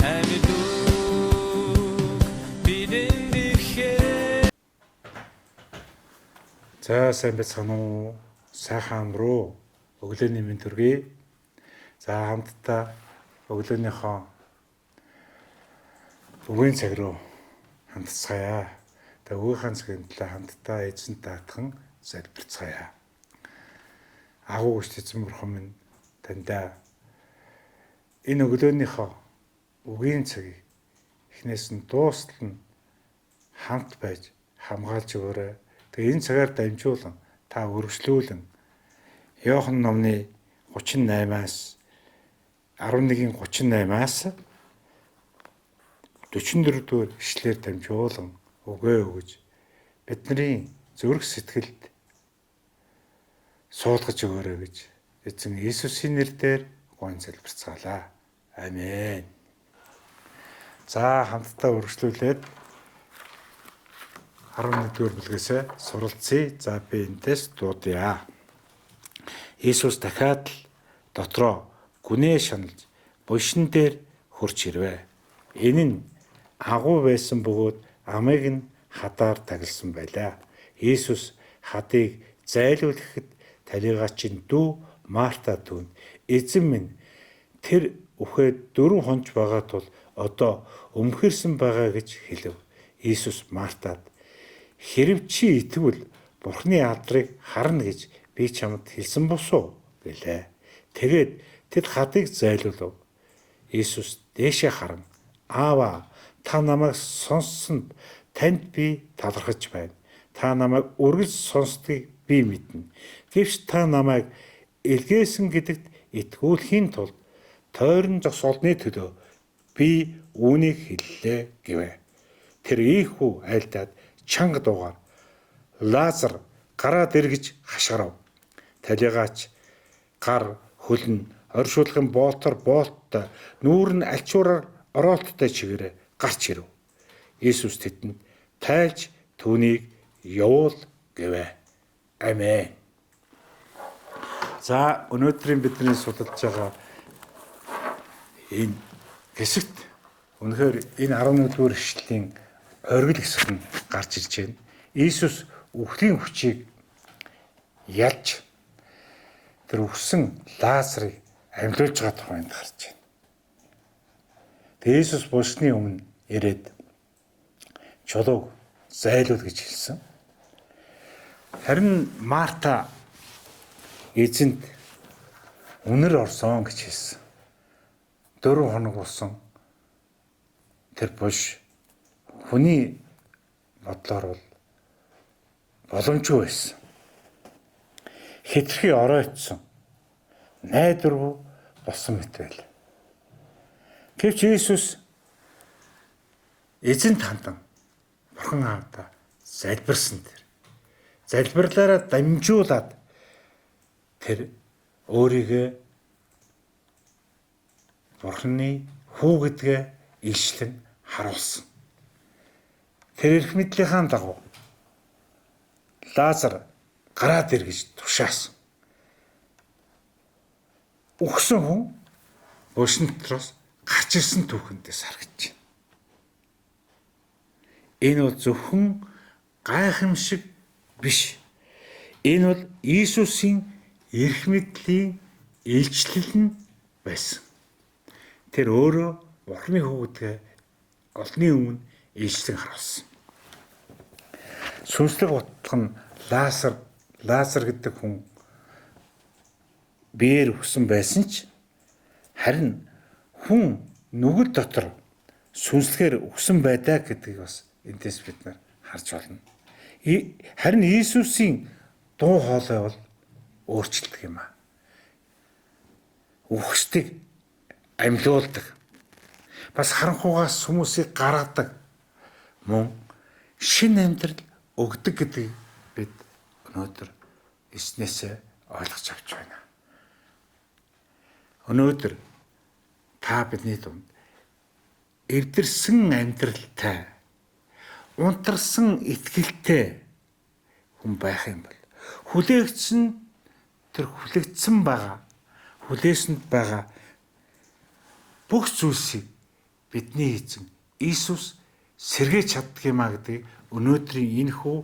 Амьд үг бидэнд ирэхээр. За, сайн байцгаана уу? Сайхан амруу. Өглөөний мэнд төргий. За, хамтдаа өглөөнийхөө үгийн цаг руу хандцгаая. Тэгээ үгийнхаа цагийн төлөө хамтдаа эзэнт даатхан залбирцгаая. Агуу хүч эзэн бурхан минь, таньда энэ өглөөнийхөө үгийн цагийг эхнээс нь дуустал нь хамт байж хамгаалж өгөөрэй. Тэгээ энэ цагаар дамжуулан та өргөжлүүлэн Иохан номны 38-аас 11-ийн 38-аас 44 дугаар ишлэлээр дамжуулан үгээ өгөж бидний зүрх сэтгэлд суулгаж өгөөрэй гэж эзэн Иесусийн нэрээр гуайн залбирцгаалаа. Амен. За, хамтдаа үргэлжлүүлээд 11-р бүлгээс суралцъя. За, би эндээс дуудъя. Иесус дахиад л дотроо гүнээ шаналж булшин дээр хурч ирвэ. Энэ нь агуу байсан бөгөөд амыг нь хадаар тагилсан байлаа. Иесус хадыг зайлуулахад талигаачин дүү Марта түүнд: "Эзэн минь, тэр үхээд 4 хонож байгаа тул одоо өмхөрсөн байгаа" гэж хэлэв. Иесус Мартад: "Хэрв чи итгэвэл Бурхны алдрыг харна гэж би чамд хэлсэн бус уу?" гэлээ. Тэгээд тэд хадыг зайлуулав. Иесус дээшээ харан: "Аава, та намайг сонссонд танд би талархаж байна. Та намайг үргэлж сонсдгийг би мэднэ. Гэвч та намайг илгээсэн гэдэгт итгүүлэхийн тулд тойрон зогсоолны төлөө би үүнийг хэллээ" гэвэ. Тэр ийхүү айлдаад чанга дуугаар: "Лазар, гараад ир" гэж хашгирав. Талигаач гар хөл нь оршуулгын боолтор боолттой, нүүр нь альчуураар ороолттой чигээрээ гарч ирэв. Иесус тэдэнд: "Тайлж түүнийг явуул" гэвэ. Амен. За, өнөөдрийн бидний судалж байгаа энэ хэсэгт үнэхээр энэ 11-р ишлэлийн оргил хэсэг нь гарч ирж байна. Иесус үхлийн хүчийг ялж тэр үхсэн Лазарыг амьлуулж байгаа тухай энд гарч байна. Тэгээ Иесус булшны өмнө ирээд чулууг зайлуул гэж хэлсэн. Харин Марта эзэнт үнэр орсон гэж хэлсэн. 4 хоног болсон тэр булш хүний бодлоор бол боломжгүй байсан. Хэтэрхий оройтсон. Найдваргүй болсон мэт байл. Гэвч Иесус эзэнт хандан Бурхан аавдаа залбирсан тэр. Залбирлаараа дамжуулаад тэр өөрийгөө Бурханы хүү гэдгээ илчлэн харуулсан. Тэр эрх мэдлийнхаа дагуу "Лазар, гараад ир" гэж тушаасан. Үхсэн хүн булшин дотроос гарч ирсэн түүхэндээс харагдаж байна. Энэ бол зөвхөн гайхамшиг биш. Энэ бол Иесусийн эрх мэдлийн илчлэл нь байсан. Тэр өөрөө Бурхны хүү гэдгээ олонний өмнө илчлэн харуулсан. Сүнслэг утга нь Лазар гэдэг хүн биеэр үхсэн байсан ч харин хүн нүгэл дотор сүнслэгээр үхсэн байдаа гэдгийг бас эндээс бид нар харж байна. Харин Иесусийн дуу хоолой бол өөрчлөлдөг юм аа. Үхсдэг, амьлуулдаг. Бас харанхугаас хүмүүсийг гаргадаг. Мөн шинэ амьдрал өгдөг гэдгийг бид өнөөдөр эзнээсээ ойлгож авч байна. Өнөөдөр та бидний дунд эвдэрсэн амьдралтай, унтарсан итгэлтэй хүн байх юм бол хүлээгдсэн тэр хүлээгдсэн байгаа, хүлээсэнд байгаа бүх зүйлсийг бидний эзэн Иесус сэргээж чаддаг юм а гэдгийг өнөөдрийн энэ хүү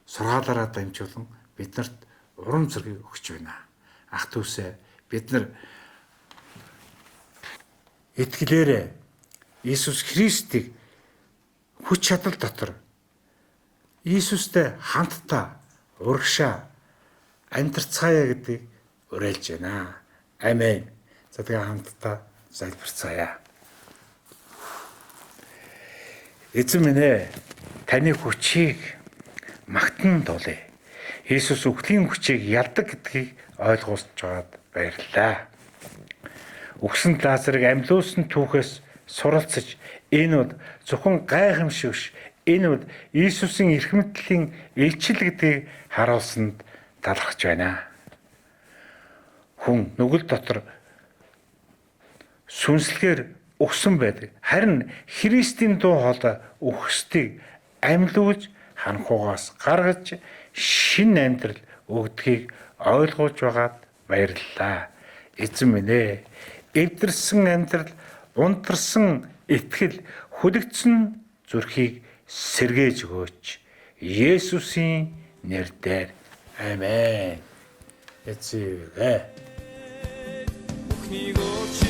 сургаалаараа дамжуулан биднэрт урам зориг өгч байна. Ах дүүсээ, бид нар итгэлээрээ Иесус Христийг хүч чадал дотор Иесустэй хамтдаа урагшаа амьдарцгаая гэдгийг уриалж байна. Амен. За, тэгээ хамтдаа залбирцгаая. Эзэн минь таны хүчийг магтан дуулъя. Иесус үхлийн хүчийг ялдаг гэдгийг ойлгуулж байгаад баярлалаа. Үхсэн Лазарыг амьлуулсан түүхээс суралцаж, энэ бол зөвхөн гайхамшиг биш, энэ бол Иесусийн эрх мэдлийн илчил гэдгийг харуулсанд талархаж байна. Хүн нүгэл дотор сүнслэгээр өгсөн байдаг. Харин Христийн дуу хоолой үхсдийг амьлуулж, харанхуйгаас гаргаж, шинэ амьдрал өгдгийг ойлгуулж байгаад баярлалаа. Эзэн минь эвдэрсэн амьдрал, унтарсан итгэл, хүлэгдсэн зүрхийг сэргээж өгөөч. Есүсийн нэрээр. Амен. Эцэг. Бүхнийг өөрчилж